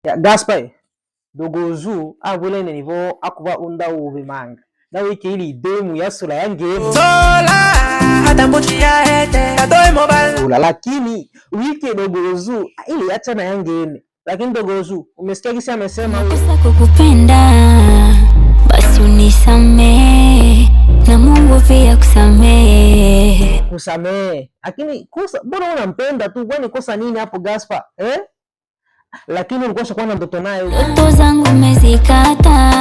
Ya Gaspar dogozu abulene nivo akuba unda ubimanga na wiki ili demu ya sura yange Sola atambuchia ete atoe mobile. Ula, lakini wiki dogozu ili acha na yangene, lakini dogozu umesikia kisi amesema huyo? Kosa kukupenda basi unisamee na Mungu pia kusamee. Kusamee, lakini kosa mbona unampenda tu, kwani kosa nini hapo Gaspar eh? Lakini ulikuwa ushakuwa na ndoto naye huyo. Ndoto zangu umezikata.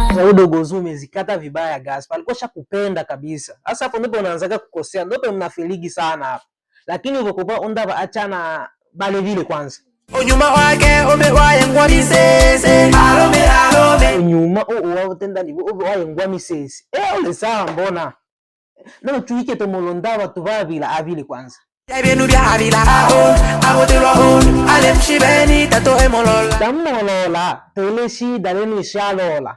Sasa huyo dogozu umezikata vibaya Gaspar, alikuwa shakupenda kabisa. Sasa hapo ndipo unaanzaga kukosea, ndipo mnafiligi sana hapo. Lakini ukokuwa undava achana bale vile kwanza. Onyuma wake omewayengwa misese alome alome. Nyuma uwatenda nibo wayengwa misese. Eh, ule sawa mbona? Ndio tuike tomolonda watu babila abili kwanza. Byenu byabila aho abotelwa on alemshibeni tato emolola. Tamolola tele shida leni shalola.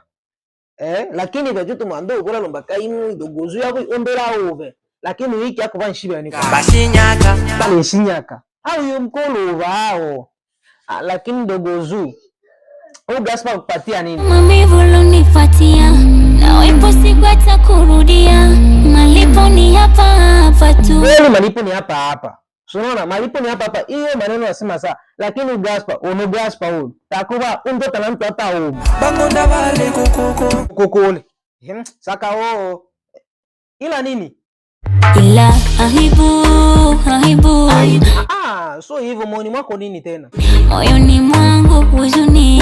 Eh, lakini vajutu mwambe ukula lomba kainu dogozu yako ombela uve. Lakini wiki yako vanshibe ni kwa. Bashinyaka Bale shinyaka. Au yo mkolo wao. Ah, lakini dogozu huyu Gaspar kupatia nini? Maumivu ulonipatia na ipo siku atakurudia. Malipo ni hapa hapa tu. Kweli malipo ni hapa hapa. So unaona malipo ni hapa hapa. Hiyo maneno nasema saa. Lakini Gaspar, uno Gaspar huyu. Takuba undota na mtu hata huyu. Bangonda bale kokoko. Kokole. Saka oo. Ila nini? Ila aibu, aibu. Ah, so hivyo moyoni mwako nini tena? Moyoni mwangu huzuni,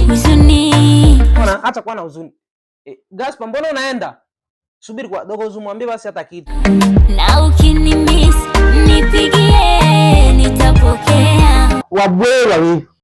huzuni. Unaona hata kuwa na huzuni. Gaspar mbona unaenda? Subiri kwa dogo zumwambie basi hata kitu. Na ukinimiss nipigie nitapokea. Wabwela wewe.